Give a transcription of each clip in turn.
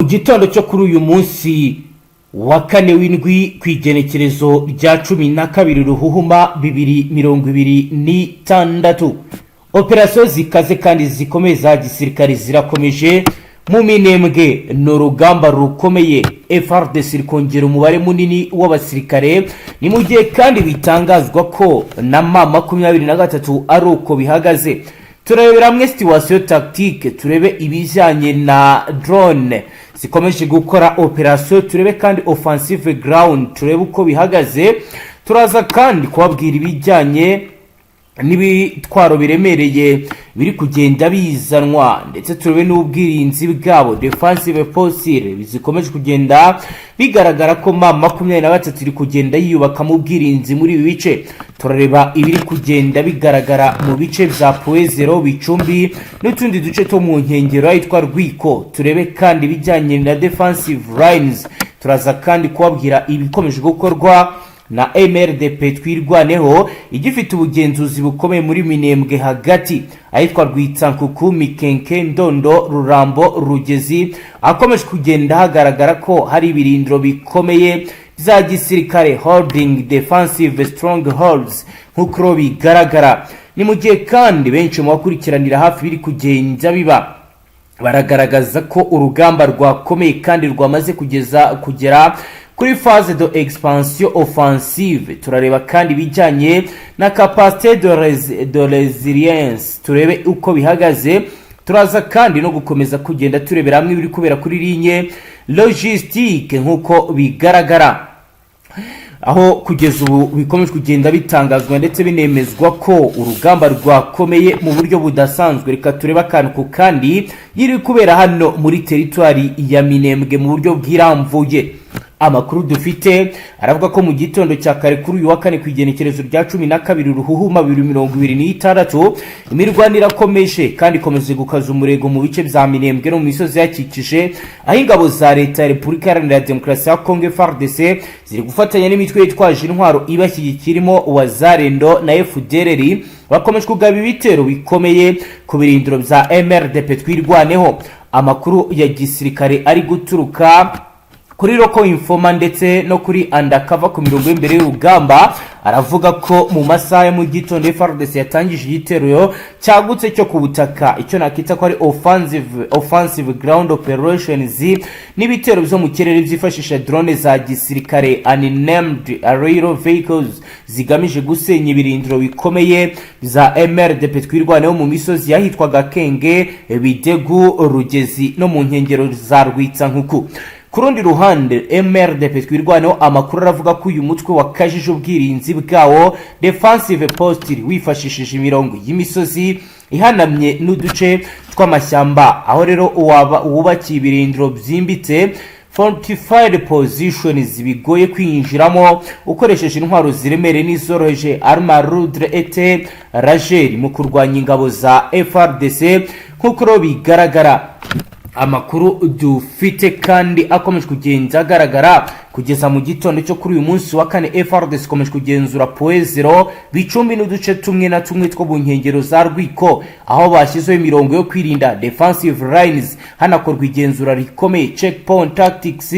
Gitondo cyo kuri uyu munsi wa kane w'indwi, ku igenekerezo rya 12 Ruhuhuma 2026, operasiyo zikaze kandi zikomeye za gisirikare zirakomeje mu Minembwe. Ni urugamba rukomeye, FARDC iri kongera umubare munini w'abasirikare. Ni mu gihe kandi bitangazwa ko na M23 ari uko bihagaze. Turebera hamwe situation tactique, turebe ibijyanye na drone zikomeje gukora operasiyo, turebe kandi offensive ground, turebe uko bihagaze. Turaza kandi kubabwira ibijyanye n'ibitwaro biremereye biri kugenda bizanwa, ndetse turebe n'ubwirinzi bwabo, defensive posture zikomeje kugenda bigaragara ko M23 iri kugenda yiyubaka mu bwirinzi muri ibi bice. Turareba ibiri kugenda bigaragara mu bice bya Point Zéro, Bicumbi n'utundi duce two mu nkengero ahitwa Rwiko. Turebe kandi ibijyanye na defensive lines. Turaza kandi kubabwira ibikomeje gukorwa na MRDP Twirwaneho, igifite ubugenzuzi bukomeye muri Minembwe hagati, ahitwa Rwitsankuku, Mikenke, Ndondo, Rurambo, Rugezi, akomeje kugenda hagaragara ko hari ibirindiro bikomeye bya gisirikare, holding defensive strongholds nk'uko bigaragara. Ni mu gihe kandi benshi mu bakurikiranira hafi biri kugenda biba baragaragaza ko urugamba rwakomeye kandi rwamaze kugeza kugera kuri phase de expansion offensive. Turareba kandi ibijyanye na capacité de résilience, turebe uko bihagaze. Turaza kandi no gukomeza kugenda turebera hamwe ibiri kubera kuri ligne logistique nk'uko bigaragara, aho kugeza ubu bikomeje kugenda bitangazwa ndetse binemezwa ko urugamba rwakomeye mu buryo budasanzwe. Reka turebe akantu ku kandi yiri kubera hano muri teritwari ya Minembwe mu buryo bwirambuye. Amakuru dufite aravuga ko mu gitondo cya kare kuri uyu wa kane, ku igenekerezo rya 12 Ruhuhuma 2026, imirwano irakomeje kandi ikomeje gukaza umurego mu bice bya Minembwe no mu misozi yakikije, aho ingabo za Leta ya Repubulika Iharanira Demokarasi ya Kongo, FARDC, ziri gufatanya n'imitwe yitwaje intwaro ibashyigikira irimo Wazalendo na FDLR, bakomeje kugaba ibitero bikomeye ku birindiro bya MRDP Twirwaneho. Amakuru ya gisirikare ari guturuka kuri local informer ndetse no kuri undercover ku mirongo y'imbere y'urugamba aravuga ko mu masaha ya mu gitondo FARDC yatangije igitero cyagutse cyo ku butaka, icyo nakita ko ari offensive ground operations, n'ibitero byo mu kirere byifashisha drone za gisirikare, unmanned aerial vehicles, zigamije gusenya ibirindiro bikomeye bya MRDP Twirwaneho mu misozi yahitwaga Kenge, Bidegu, Rugezi no mu nkengero za Rwitsankuku. Ku rundi ruhande, MRDP Twirwaneho, amakuru aravuga ko uyu mutwe wakajije ubwirinzi bwawo, defensive posture, wifashishije imirongo y'imisozi ihanamye n'uduce tw'amashyamba, aho rero wubakiye ibirindiro byimbitse, fortified positions, bigoye kwinjiramo ukoresheje intwaro ziremereye n'izoroheje, armes lourdes et légères, mu kurwanya ingabo za FARDC nk'uko rero bigaragara. Amakuru dufite kandi akomeje kugenda agaragara kugeza mu gitondo cyo kuri uyu munsi wa kane, FARDC ikomeje kugenzura Point Zéro, Bicumbi n'uduce tumwe na tumwe two mu nkengero za Rwiko, aho bashyizeho imirongo yo kwirinda, defensive lines, hanakorwa igenzura rikomeye, checkpoint tactics.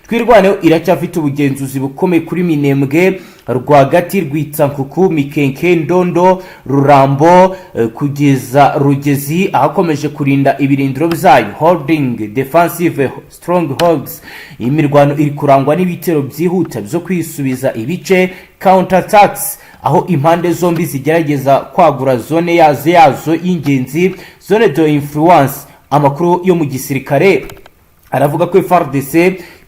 Twirwaneho iracyafite ubugenzuzi bukomeye kuri Minembwe rwagati, Rwitsankuku, Mikenke, Ndondo, Rurambo kugeza Rugezi, ahakomeje kurinda ibirindiro byayo, holding defensive strongholds. Iyi mirwano iri kurangwa n'ibitero byihuta byo kwisubiza ibice, counter attacks, aho impande zombi zigerageza kwagura zone yazo y'ingenzi, zone de influence. Amakuru yo mu gisirikare aravuga ko FARDC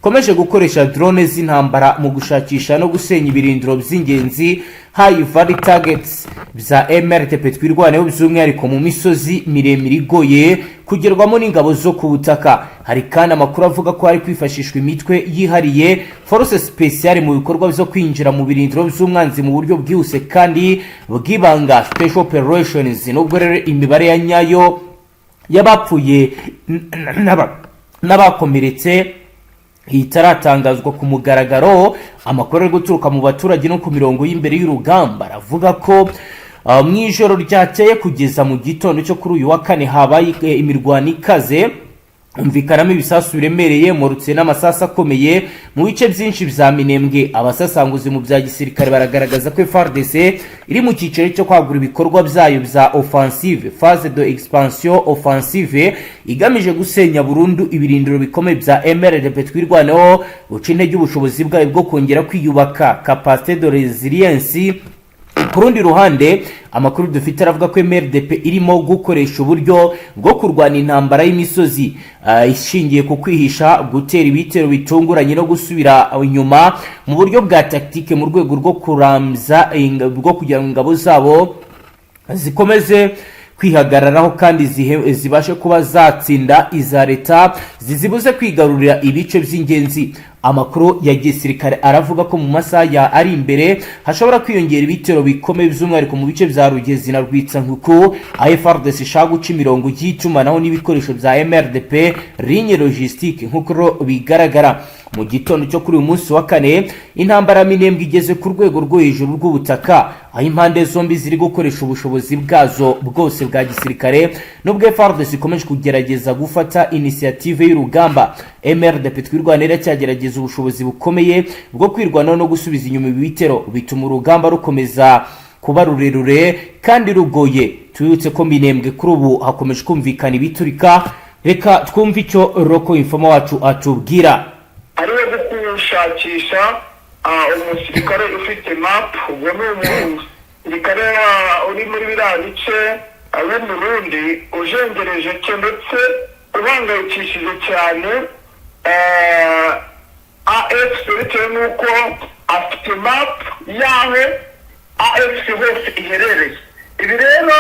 ikomeje gukoresha drone z'intambara mu gushakisha no gusenya ibirindiro by'ingenzi, high value targets, bya MRDP Twirwaneho, by'umwihariko mu misozi miremire igoye kugerwamo n'ingabo zo ku butaka. Hari kandi amakuru avuga ko hari kwifashishwa imitwe yihariye, force spéciale, mu bikorwa byo kwinjira mu birindiro by'umwanzi mu buryo bwihuse kandi bw'ibanga, special operations. Nubwo rero imibare ya nyayo y'abapfuye n'abakomeretse itaratangazwa ku mugaragaro, amakuru ari guturuka mu baturage no ku mirongo y'imbere y'urugamba aravuga ko mu ijoro ryakeye kugeza mu gitondo cyo kuri uyu wa kane habaye imirwano ikaze. Humvikanamo ibisasu biremereye, mortier n'amasasu akomeye mu bice byinshi bya Minembwe. Abasesenguzi mu bya gisirikare baragaragaza ko FARDC iri mu cyiciro cyo kwagura ibikorwa byayo bya offensive, phase de expansion offensive, igamije gusenya burundu ibirindiro bikomeye bya MRDP Twirwaneho, guca intege ubushobozi bwayo bwo kongera kwiyubaka, capacité de résilience. Ku rundi ruhande, amakuru dufite aravuga ko MRDP irimo gukoresha uburyo bwo kurwana intambara y'imisozi ishingiye ku kwihisha, gutera ibitero bitunguranye no gusubira inyuma mu buryo bwa tactique, mu rwego rwo kuramza bwo kugira ngo ingabo zabo zikomeze kwihagararaho kandi zibashe kuba zatsinda iza leta, zizibuze kwigarurira ibice by'ingenzi. Amakuru ya gisirikare aravuga ko mu masaha ya ari imbere hashobora kwiyongera ibitero bikomeye, by'umwihariko mu bice bya Rugezi na Rwitsankuku, aho FARDC ishaka guca imirongo y'itumanaho n'ibikoresho bya MRDP, ligne logistique. Nk'uko bigaragara, mu gitondo cyo kuri uyu munsi wa kane, intambara ya Minembwe igeze ku rwego rwo hejuru rw'ubutaka, aho impande zombi ziri gukoresha ubushobozi bwazo bwose bwa gisirikare. Nubwo FARDC ikomeje kugerageza gufata initiative y'urugamba, MRDP Twirwaneho iracyagerageza ubushobozi bukomeye bwo kwirwanaho no gusubiza inyuma ibi bitero, bituma urugamba rukomeza kuba rurerure kandi rugoye. Tubibutse ko Minembwe kuri ubu hakomeje kumvikana ibiturika. Reka twumve icyo local informer wacu atubwira. Ariwe gushakisha umusirikare ufite map. Ubwo ni umusirikare uri muri biriya bice w'Umurundi ujengereje cye ndetse uhangayikishije cyane AFC, bitewe n'uko afite map y'aho AFC hose iherereye. Ibi rero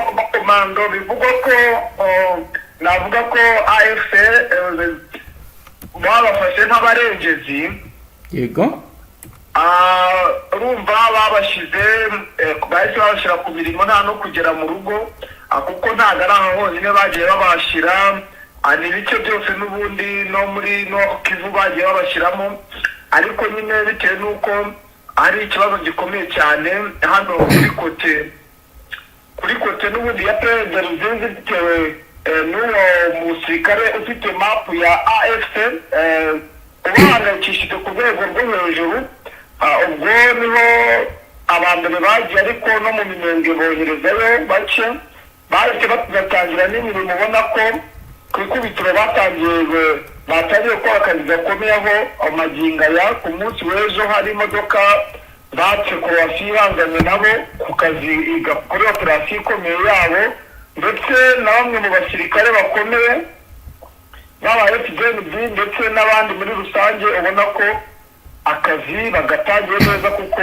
abakomando bivugwa ko navuga ko AFC babafashe nk'abarengezi. Urumva babashyize bahise babashyira ku mirimo nta no kugera mu rugo, kuko ntabwo ari aho honyine bagiye babashyira. Ni ibice byose n'ubundi no muri no Kivu bagiye babashyiramo, ariko nyine bitewe n'uko ari ikibazo gikomeye cyane hano kuri côté n'ubundi ya perezida Ruzinzi, bitewe n'uwo musirikare ufite map ya AFC ubahangayikishije ku rwego rwo hejuru. Ubwo niho abambere bagiye, ariko no mu Minembwe boherezayo bake, bahise batangira n'imirimo. Ubona ko ku ikubitiro batangiye gukora akazi gakomeye, aho amagingo aya ku munsi w'ejo hari imodoka batse korowasiyo ihanganye nabo ku kazi kuri operasiyo ikomeye yabo, ndetse na bamwe mu basirikare bakomeye baba FDNB ndetse n'abandi muri rusange. Ubona ko akazi bagatangiye neza, kuko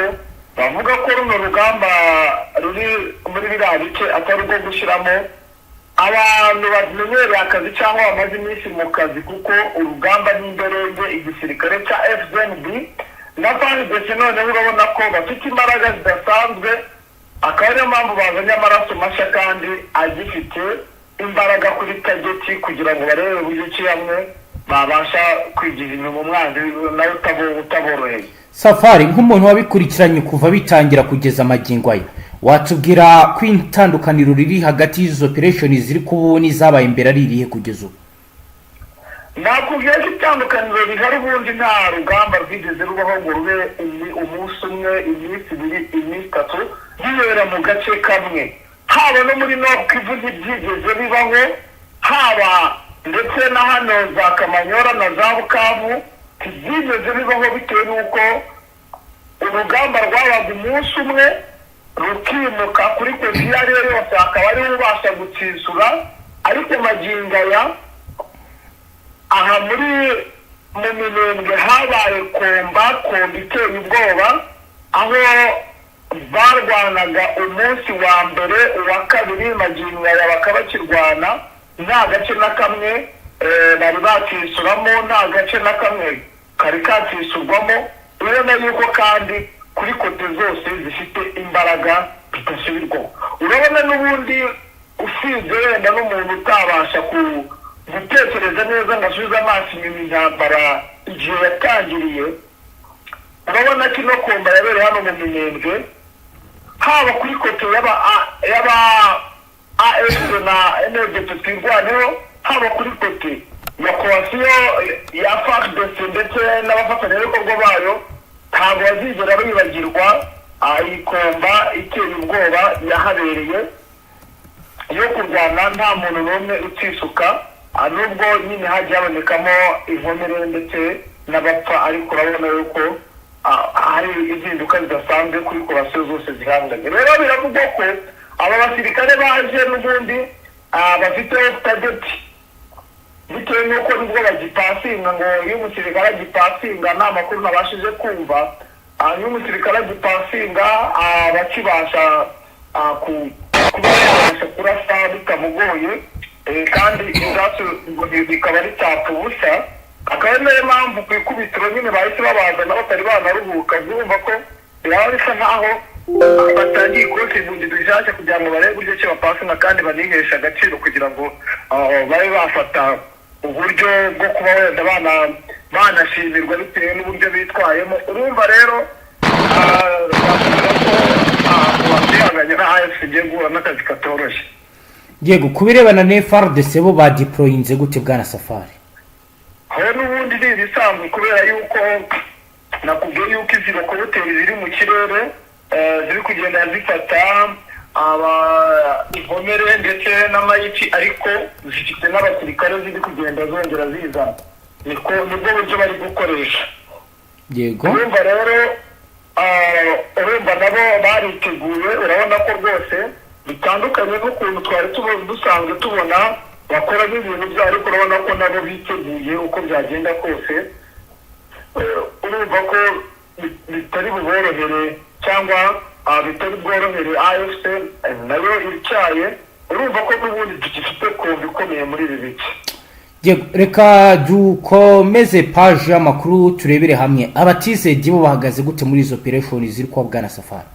bavuga ko runo rugamba ruri muri biriya bice atari urwo gushyiramo abantu bamenyereye akazi cyangwa bamaze iminsi mu kazi, kuko urugamba ni imberenge. Igisirikare cya FDNB na FARDC noneho urabona ko bafite imbaraga zidasanzwe, akaba ariyo mpamvu bazanye amaraso mashya kandi agifite imbaraga kuri target, kugira ngo barebe uburyo ki hamwe babasha kwigiza inyuma umwanzi nawe utaboroheye. Safari, nk'umuntu wabikurikiranye kuva bitangira kugeza amagingo aya, watubwira ko itandukaniro riri hagati y'izo operation ziri kuba ubu n'izabaye imbere ari irihe kugeza ubu? Nakubwiye ko itandukaniro rihari, ubundi nta rugamba rwigeze rubaho ngo rube umunsi umwe, iminsi 2, iminsi 3, bibera mu gace kamwe. Haba no muri Nord Kivu ntibyigeze bibaho, haba ndetse na hano za Kamanyora na za Bukavu ntibyigeze bibaho, bitewe n'uko urugamba rwabaga umunsi umwe rukimuka kuri côté iyo ari yo yose, hakaba ariwe ubasha gutsisura. Ariko magingo aya, aha muri mu Minembwe habaye combat, combat iteye ubwoba, aho barwanaga umunsi wa mbere, uwa kabiri, magingo aya bakaba bakirwana, nta gace na kamwe bari bakisuramo, nta gace na kamwe kari kakisurwamo. Urabona yuko kandi kuri côté zose zifite imbaraga bidasubirwaho. Urabona n'ubundi usibye wenda n'umuntu utabasha gutekereza neza ngo asubize amaso inyuma intambara igihe yatangiriye, urabona ko ino combat yabereye hano mu Minembwe, haba kuri côté y'aba AFC na NDP Twirwaneho, haba kuri côté Ya coalition ya FARDC ndetse n'abafatanyabikorwa bayo ntabwo bazigera bibagirwa iyi combat iteye ubwoba yahabereye yo kurwana nta muntu n'umwe utisuka, nubwo nyine hagiye habonekamo inkomere ndetse n'abapfa, ariko urabona yuko hari impinduka zidasanzwe kuri coalition zose zihanganye. Rero biravugwa ko aba basirikare baje n'ubundi bafite target, bitewe n'uko nibwo bagipasinga. Ngo iyo umusirikare agipasinga, nta makuru nabashije kumva, iyo umusirikare agipasinga aba akibasha kuba yabasha kurasa bitamugoye, kandi isasu ngo rikaba ritapfa ubusa. Akaba ari nayo mpamvu ku ikubitiro nyine bahise babazana batari banaruhuka. Urumva ko biraba bisa nkaho batangiye ikosi bundi bishyashya kugira ngo barebe uburyo ki bapasinga kandi banihesha agaciro, kugira ngo babe bafata uburyo bwo kuba wenda banashimirwa bitewe n'uburyo bitwayemo. Urumva rero bavuga ko bihanganye na AFC igiye guhura n'akazi katoroshye. Yego, ku birebana na FARDC, bo badeployinze gute, bwana Safari? Aho n'ubundi ni ibisanzwe, kubera yuko nakubwiye yuko izi helicopter ziri mu kirere ziri kugenda zifata aba inkomere ndetse n'amayiti, ariko zifite n'abasirikare ziri kugenda zongera zizana. Niko nibwo buryo bari gukoresha. Urumva rero urumva nabo bariteguye. Urabona ko rwose bitandukanye n'ukuntu twari dusanzwe tubona bakora n'ibintu byabo, ariko urabona ko nabo biteguye uko byagenda kose. Urumva ko bitari buborohere cyangwa bitari bworohere AFC nayo ityaye. Urumva ko n'ubundi tugifite combat ikomeye muri ibi bice. Yego, reka dukomeze page y'amakuru, turebere hamwe aba TZ bo bahagaze gute muri izo operation ziri kuba, bwana Safari?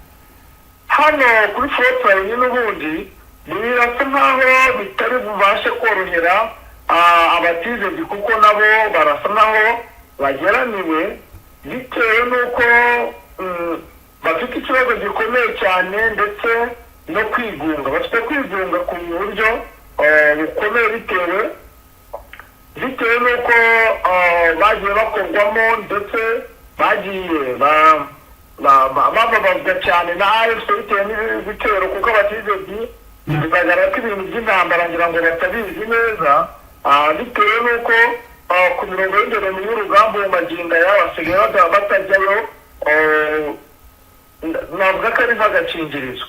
Hano kuri frontline n'ubundi birasa nkaho bitari bubashe korohera aba TZ, kuko nabo barasa nkaho bageramiwe, bitewe n'uko bafite ikibazo gikomeye cyane ndetse no kwigunga. Bafite kwigunga ku buryo bukomeye, bitewe n'uko bagiye bakorwamo ndetse bagiye bababazwa cyane na AFC bitewe n'ibitero, kuko aba TZ bigaragara ko ibintu by'intambara ngira ngo batabizi neza, bitewe n'uko ku mirongo y'imbere mu y'urugamba mu magingo aya basigaye batajyayo, navuga ko ari nk'agakingirizo.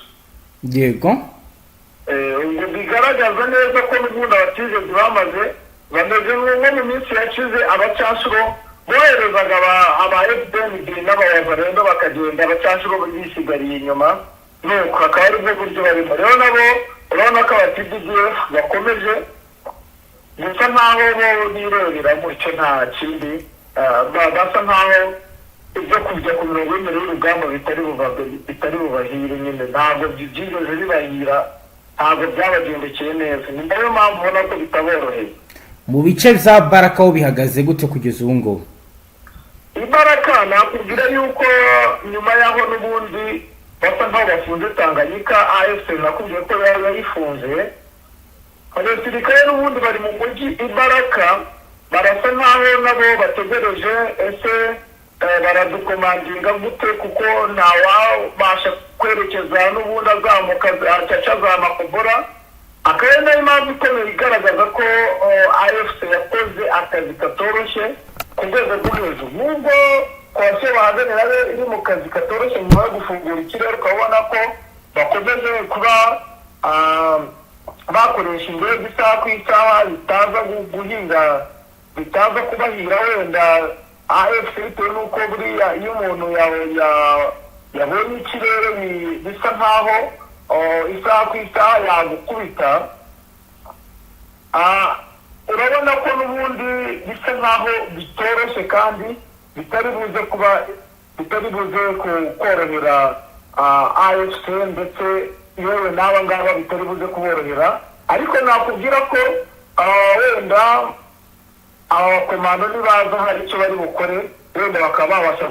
Ubwo bigaragaza neza ko n'ubundi aba TZ bamaze bameze nko mu minsi yashize abacanshuro boherezaga aba FDNB n'abayazarendo bakagenda, abacanshuro bisigariye inyuma. Nuko akaba aribwo buryo barimo. Rero nabo urabona ko aba TDF bakomeje gusa nkaho bo birebera gutyo, nta kindi, basa nkaho ibyo kujya ku mirongo y'imbere y'urugamba bitari bubahire nyine. Ntabwo byigeze bibahira, ntabwo byabagendekeye neza. Ni nayo mpamvu ubona ko bitaboroheye. Mu bice bya Baraka ho bihagaze gute kugeza ubu ngubu? Ibaraka nakubwira yuko nyuma y'aho n'ubundi basa nkaho bafunze Tanganyika, AFC nakubwiye ko yari yayifunze, abasirikare n'ubundi bari mu mujyi Ibaraka, barasa nkaho nabo bategereje: ese baradukomandinga gute? Kuko ntawabasha kwerekeza n'ubundi azamuka acaca za Makobora. Akaba ari nayo mpamvu ikomeye igaragaza ko AFC yakoze akazi katoroshye ku rwego rwo hejuru, nubwo coalition bahaganira nayo iri mu kazi katoroshye nyuma yo gufungura ikirere. Ukabona ko bakomeje kuba bakoresha indege isaha ku isaha, bitaza guhinga, bitaza kubahira wenda AFC, bitewe n'uko buriya iyo umuntu yabonye ikirere bisa nkaho isaha ku isaha yagukubita. Urabona ko n'ubundi bisa nkaho bitoroshye kandi bitari buze kuba, bitari buze korohera AFC, ndetse yewe n'aba ngaba bitari buze kuborohera. Ariko nakubwira ko wenda aba bakomando nibaza hari icyo bari bukore, wenda bakaba babasha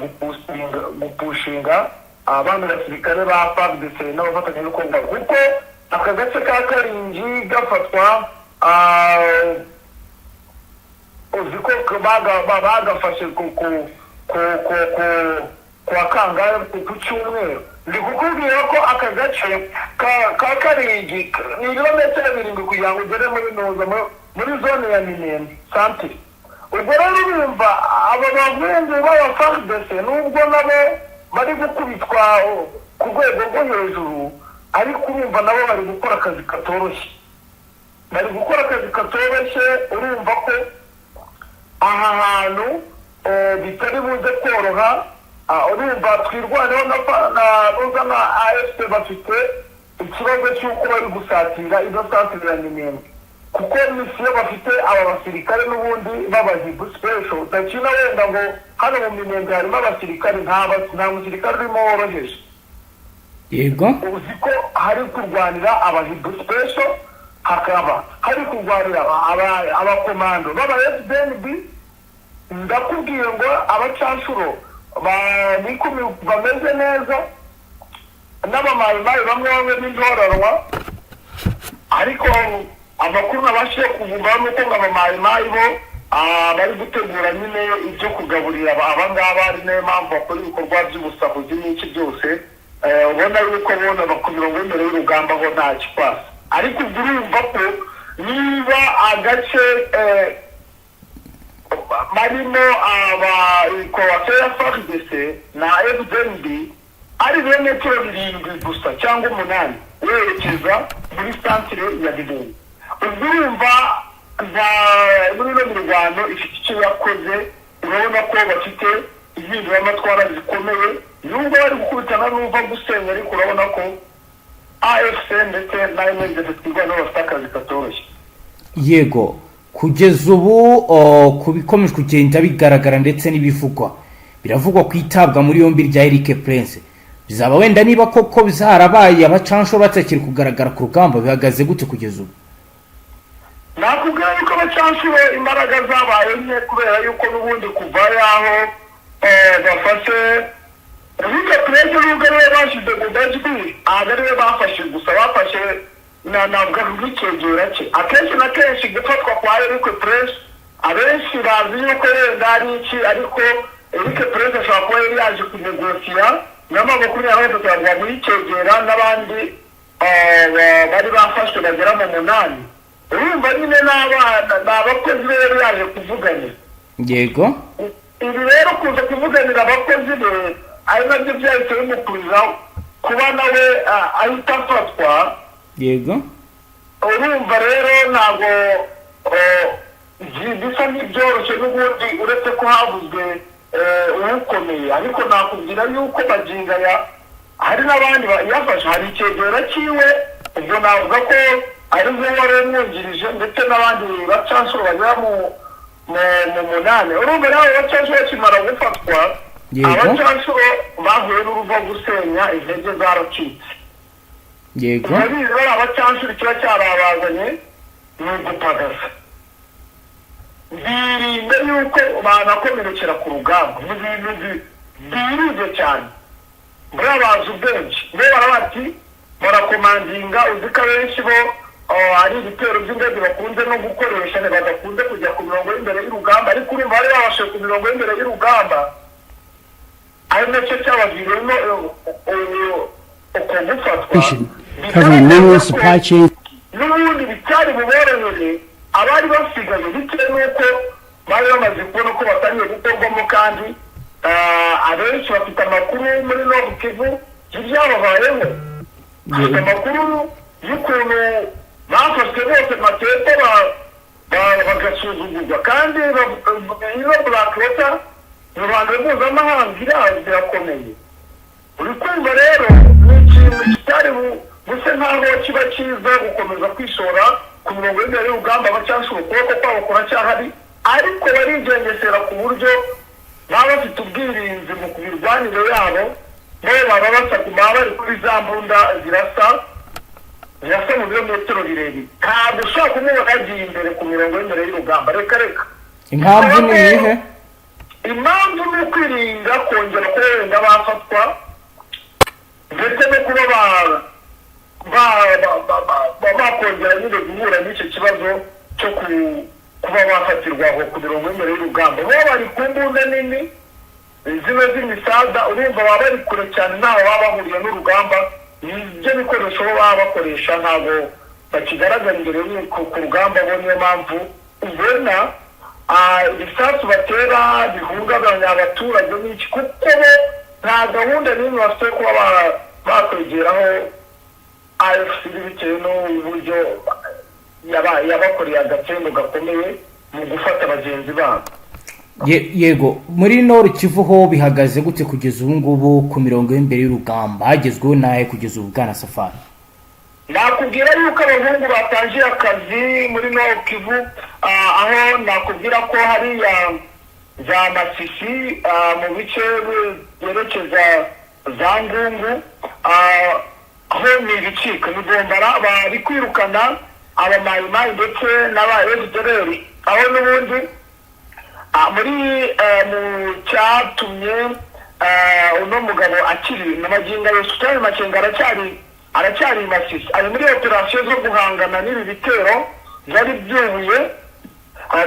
gupushinga abandi basirikare ba FARDC n'abafatanyabikorwa, kuko aka gace ka Karingi gafatwa. Uzi ko bagafashe ku wa kangahe? Ku cyumweru. Ndi kukubwira ko aka gace ka Karingi ni ibirometero 7 kugira ngo ugere muri nuza muri zone ya Minembwe santire. Ubwo rero urumva aba bahungu b'aba FARDC, nubwo nabo bari gukubitwa ku rwego rwo hejuru, ariko urumva nabo bari gukora akazi katoroshye, bari gukora akazi katoroshye. Urumva ko aha hantu bitari buze koroha. Urumva Twirwaneho na ruza na AFC bafite ikibazo cy'uko bari gusatira izo santire ya Minembwe, kuko mission bafite, aba basirikare n'ubundi b'abahibu special, udakina wenda ngo hano mu Minembwe harimo abasirikare, nta musirikare urimo woroheje. Uzi ko hari kurwanira abahibu special, hakaba hari kurwanira abakomando b'aba FDNB. Ndakubwiye ngo abacanshuro ba nikumi bameze neza n'abamayimayi bamwe bamwe b'intorarwa. Ariko amakuru nabashije kuvuga ni uko ngo abamayimayi bo bari gutegura nyine ibyo kugaburira aba ngaba, ari nayo mpamvu bakora ibikorwa by'ubusahuzi n'iki byose. Ubona yuko bona ku mirongo y'imbere y'urugamba ho nta kikwasa. Ariko ubwo urumva ko niba agace barimo aba coalition ya FARDC na FDNB ari ibirometero 7 gusa cyangwa 8 werekeza muri santire ya Bibero, ubwo urumva nta muri ino mirwano ifite icyo yakoze. Urabona ko bafite impinduramatwara zikomeye, nubwo bari gukubitana n'uva gusenya, ariko urabona ko AFC ndetse na MDF Twirwaneho bafite akazi katoroshye. Yego, kugeza ubu ku bikomeje kugenda bigaragara ndetse n'ibivugwa, biravugwa ku itabwa muri yombi rya Eric Prince. Bizaba wenda niba koko zarabaye, abacansho batakiri kugaragara ku rugamba, bihagaze gute kugeza ubu? Nakubwira yuko abacanshuro imbaraga zabaye nke, kubera yuko n'ubundi kuva yaho bafashe Eric Prince, nubwo ariwe bashyize mu majwi, ntabwo ariwe bafashe gusa, bafashe na navuga nk'icyegera cye. Akenshi na kenshi gufatwa kwa Eric Prince, abenshi bazi yuko wenda ari iki, ariko Eric Prince ashobora kuba yari yaje kunegosiya. Niyo mpamvu 23 yavuga muri cyegera n'abandi bari bafashwe bagera mu 8. Urumva nyine n'abana ni abakozi be yari yaje kuvuganira. Ibi rero kuza kuvuganira abakozi be, ari nabyo byahise bimukurira kuba nawe ahita afatwa. Urumva rero ntabwo bisa nk'ibyoroshye n'ubundi, uretse ko havuzwe uwukomeye. Ariko nakubwira yuko magingo aya hari n'abandi yafashe, hari icyegera cyiwe, ubwo navuga ko ari we wari umwungirije, ndetse n'abandi bacanshuro bagera mu 8. Urumva nawe abacanshuro bakimara gufatwa, abacanshuro bahuye n'uruva gusenya, intege zaracitse. Urabizi, bari abacanshuro kiba cyarabazanye ni ugupagasa, birinda yuko banakomerekera ku rugamba mu bintu birinze cyane. Buriya bazi ubwenge bo, barabati barakomandinga. Uzi ko abenshi bo ari ibitero by'indege bakunze no gukoresha, badakunze kujya ku mirongo y'imbere y'urugamba. Ariko urumva bari babashe ku mirongo y'imbere y'urugamba, ari nacyo cyabaviriyemo uko gufatwa. Covering numerous supply chains N'ubundi bitari buborohere abari basigaye, bitewe n'uko bari bamaze kubona ko batangiye gukorwamo, kandi abenshi bafite amakuru muri Nord Kivu y'ibyababayeho, bafite amakuru y'ukuntu bafashwe bose mateka bagasuzugurwa. Kandi ino Blackwater mu ruhando mpuzamahanga irazi, birakomeye. Uri kumva rero ni ikintu kitari buse nkaho kiba cyiza gukomeza kwishora ku mirongo y'imbere y'urugamba. Abacanshuro ukuboko kwabo kuracyahari, ariko barigengesera ku buryo baba bafite ubwirinzi mu mirwanire yabo. Bo baba basa, baba bari kuri za mbunda zirasa mu birometero birebire. Ntabwo ushobora kumubona yagiye imbere ku mirongo y'imbere y'urugamba, reka reka. Impamvu ni iyihe? Impamvu ni ukwirinda kongera kuba wenda bafatwa, ndetse no kuba bakongera nyine guhura n'icyo kibazo cyo ku Kuba bafatirwa aho ku mirongo y'imbere y'urugamba, bo bari ku mbunda nini zino z'imisada, urumva baba bari kure cyane, ntaho baba bahuriye n'urugamba. Ibyo bikoresho bo baba bakoresha ntabwo bakigaragara imbere ku rugamba bo. Niyo mpamvu ubona ibisasu batera bihungabanya abaturage n'iki, kuko bo nta gahunda n'imwe bafite yo kuba bakwegeraho AFC, bitewe n'uburyo yabakoreye agatendo gakomeye mu gufata bagenzi babo. Yego, muri Nord Kivu ho bihagaze gute kugeza ubu ngubu ku mirongo y'imbere y'urugamba? Hagezweho nahe kugeza ubu, bwana Safari? Nakubwira yuko abahungu batangiye akazi muri Nord Kivu, aho nakubwira ko hariya za Masisi, mu bice byerekeza za Ngungu, aho ni ibicika, ni bombara, bari kwirukana abamayimayi ndetse n'aba FDLR, aho n'ubundi muri mu cyatumye uno mugabo akiri na magingo ayo. Sultani Makenga aracyari i Masisi, ari muri operasiyo zo guhangana n'ibi bitero byari byubuye.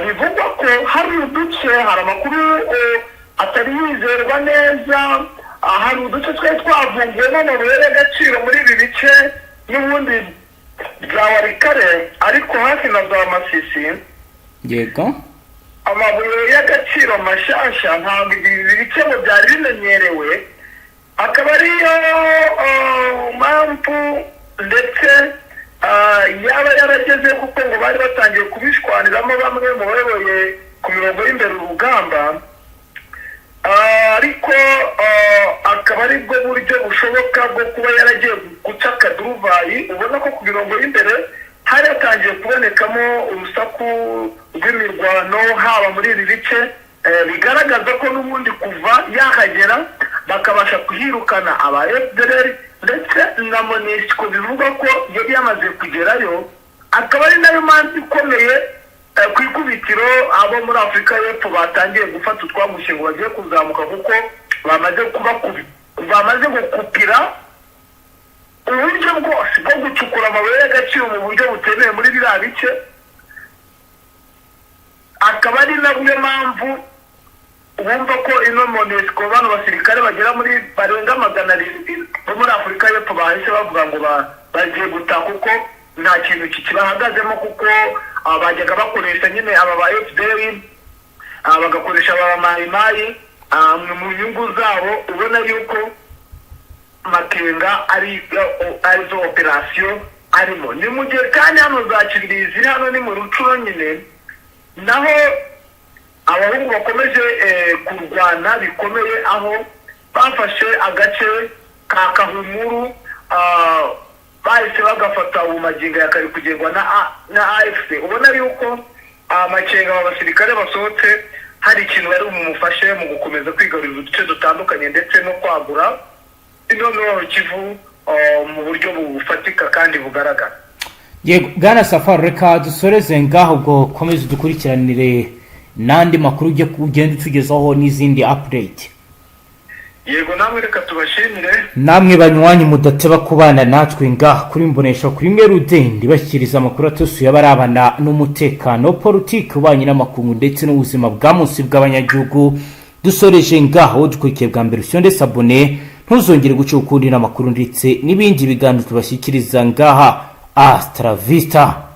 Bivugwa ko hari uduce, hari amakuru atari yizerwa neza, hari uduce twari twavumbuwemo amabuye y'agaciro muri ibi bice n'ubundi bya Walikale, ariko hafi na za Masisi. Amabuye y'agaciro mashyashya ntabwo ibi bice ngo byari bimenyerewe, akaba ariyo mpamvu ndetse yaba yarageze, kuko ngo bari batangiye kubishwaniramo bamwe mu bayoboye ku mirongo y'imbere urugamba. Ariko akaba ari bwo buryo bushoboka bwo kuba yaragiye guca akaduruvayi. Ubona ko ku mirongo y'imbere hari hatangiye kubonekamo urusaku rw'imirwano, haba muri ibi bice, bigaragaza ko n'ubundi kuva yahagera bakabasha kuhirukana aba FDLR ndetse na MONUSCO, bivugwa ko yari yamaze kugerayo, akaba ari nayo mpamvu ikomeye ku ikubitiro abo muri Afurika y'Epfo batangiye gufata utwagushye ngo bagiye kuzamuka, kuko bamaze gukupira uburyo bwose bwo gucukura amabuye y'agaciro mu buryo butemewe muri biriya bice. Akaba ari nabyo mpamvu bumva ko ino MONUSCO, bano basirikare bagera muri barenga 700 bo muri Afurika y'Epfo, bahise bavuga ngo bagiye gutaha, kuko nta kintu kikibahagazemo, kuko bajyaga bakoresha nyine aba ba FDLR, bagakoresha aba mayimayi mu nyungu zabo. Ubona yuko Makenga ari arizo operasiyo arimo. Ni mu gihe kandi hano za Kibirizi ziri hano ni mu Rutshuru nyine, naho abahungu bakomeje kurwana bikomeye, aho bafashe agace ka Kahumuru, bahise bagafata. Ubu magingo ya kari kugerwa na AFC. Ubona yuko Makenga, aba basirikare basohotse, hari ikintu bari bumufashe mu gukomeza kwigarurira uduce dutandukanye ndetse no kwagura ino Nord Kivu mu buryo bufatika kandi bugaragara. Yego, bwana Safari, reka dusoreze ngaho. Ubwo komeza udukurikiranire n'andi makuru ujye ugenda utugezaho n'izindi update. Yego, namwe reka tubashimire. Namwe banywanyi mudateba kubana natwe ngaha kuri Mbonesha kuri mwe rudende, bashyikiriza amakuru atusuye abarabana n'umutekano, politiki, ububanyi n'amakungu ndetse n'ubuzima bwa munsi bw'abanyagihugu. Dusoreje ngaho. Dukurikiye bwa mbere, ushyonde s'abonner, ntuzongere guca ukundi n'amakuru ndetse n'ibindi biganiro tubashyikiriza ngaha. Hasta la vista.